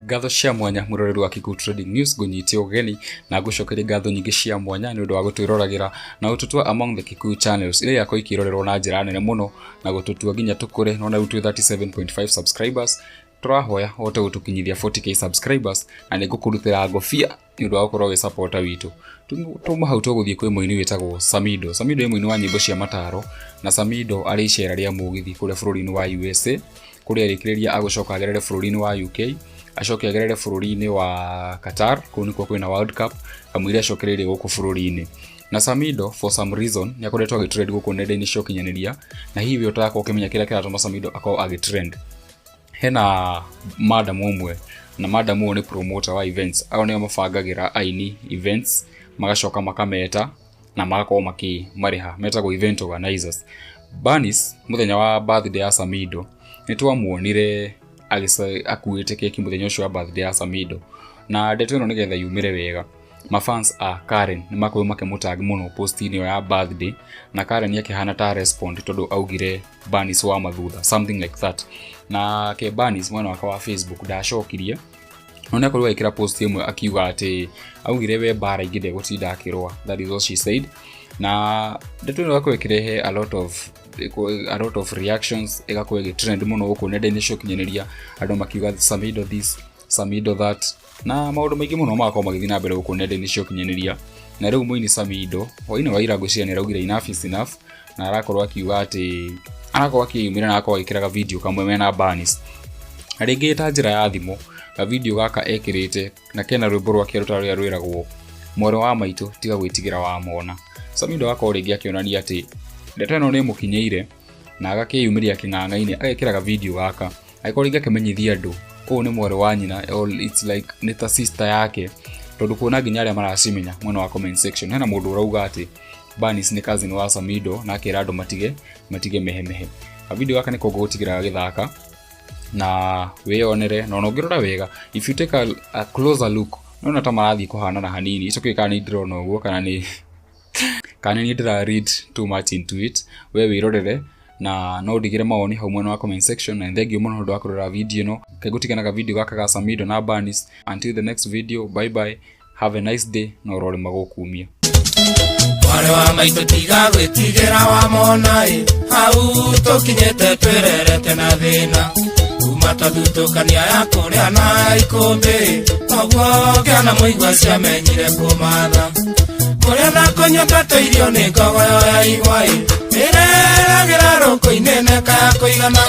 Ngatho cia mwanya mwĩroreri wa Kikuyu Trading News, ngũnyite ũgeni na ngũcokerie ngatho nyingĩ cia mwanya nĩ ũndũ wa gũtwĩroragĩra na gũtũtua among the Kikuyu channels iria igakorwo ikĩrorerwo na njĩra nene mũno na gũtũtua nginya tũkũre. Nona rĩu twĩ 37.5 subscribers, tũrahoya ũhote gũtũkinyithia 40K subscribers na nĩ ngũkũrutĩra ngobia nĩ ũndũ wa gũkorwo wĩ supporter witũ. Tuma hau tũgũthiĩ kwĩ mũini wĩtagwo Samido. Samido nĩ mũini wa nyĩmbo cia mataro na Samido arĩ icera rĩa mũgithi kũrĩa bũrũri-inĩ wa USA, kũrĩa arĩkĩrĩria agũcoka agerere bũrũri-inĩ wa UK, acoke agerere bũrũri-inĩ wa Qatar, kũu nĩkuo kwĩna World Cup, kamũira acokereirie gũkũ bũrũri-inĩ. Na Samido for some reason nĩ akoretwo agĩtrend gũkũ nenda-inĩ cia ũkinyanĩria, na hihi we ũtarakorwo ũkĩmenya kĩrĩa kĩratũma Samido akorwo agĩtrend. Hena madam ũmwe, na madam ũyũ nĩ promoter wa events. Ao nĩo mabangagĩra aini events, magacoka makameta na magakorwo makĩmarĩha, metagwo event organizers. Bernice mũthenya wa birthday ya Samido nĩ twamuonire akuĩte keki mũthenya ũcio wa birthday ya Samido, na ndeto ĩno nĩgetha yumĩre wega, mafans a Karen nĩ makorirwo makĩmũtag mũno post-inĩ ĩyo ya birthday, na Karen akĩhana ta respond tondũ augire Bernice wa mathutha, something like that. Na ke Bernice mwena wake wa Facebook ndacokirie, no nĩ akorirwo agĩkĩra post ĩmwe akiuga atĩ augire we mbara ingĩ ndegũtinda akĩrũa, that is what she said. Na ndeto ĩno ĩgakorwo ĩkĩrehe a lot of reactions, ĩgakorwo ĩgĩtrend mũno gũkũ nenda-inĩ cia ũkinyanĩria, andũ makiuga Samido this, Samido that, na maũndũ maingĩ mũno magakorwo magĩthiĩ na mbere gũkũ nenda-inĩ cia ũkinyanĩria. Na rĩu mũini Samido hwainĩ wa ira ngwĩciria nĩ araugire enough is enough, na arakorwo akiuga atĩ arakorwo akĩyumĩra na agakorwo agĩkĩra video kamwe mena Bernice, na rĩngĩ ta njĩra ya thimũ. Ga video gaka ekĩrĩte na kena rwĩmbo rwake rũta rũrĩa rwĩragwo "Mwarĩ wa maitũ tiga gwĩtigĩra wamona". Samido agakorwo rĩngĩ akĩonania atĩ ndeto ĩno nĩ ĩmũkinyĩire na agakĩyumĩria kĩng'ang'a-inĩ, agekĩra ga video gaka agĩkorwo rĩngĩ akĩmenyithia andũ ũũ nĩ mwarĩ wa nyina, or it's like nĩ ta sister yake, tondũ kuona nginya arĩa maracimenya mwena wa comment section hena mũndũ ũrauga atĩ Bernice nĩ cousin wa Samido, na akĩra andũ matige mehemehe. Ga video gaka nĩko ngũgũtigĩra gagĩthaka na wĩyonere, na ona ũngĩrora wega, if you take a closer look, nona ta marathiĩ kũhanana hanini. Icokĩ kana nĩ ndĩrona ũguo kana nĩ ndĩra read too much into it, we wĩrorere na no ndigĩre mawoni hau mwena wa comment section. Na thank you mũno ũndũ wa kũrora video ĩno. Kegũtigana ga video gaka ga Samido na Bernice. Until the next video, bye bye, have a nice day, na ũrore magũkumia. Mwarĩ wa maitũ tiga gwĩtigĩra wamona ĩ, hau tũkinyĩte twĩrerete na thĩna kuma twathutũkania ya kũrĩa na ikũmbĩ, noguo kĩana mũigua ciamenyire kũmatha kũrĩa na kũnyua twatũirio nĩ ngogoyo ya igwa ĩ, ĩreragĩra rũkũ-inĩ neka ya kũigana.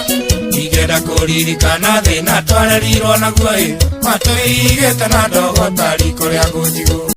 Ingĩenda kũririkana thĩna twarerirwo naguo ĩ, matũigĩte na ndogo ta riko.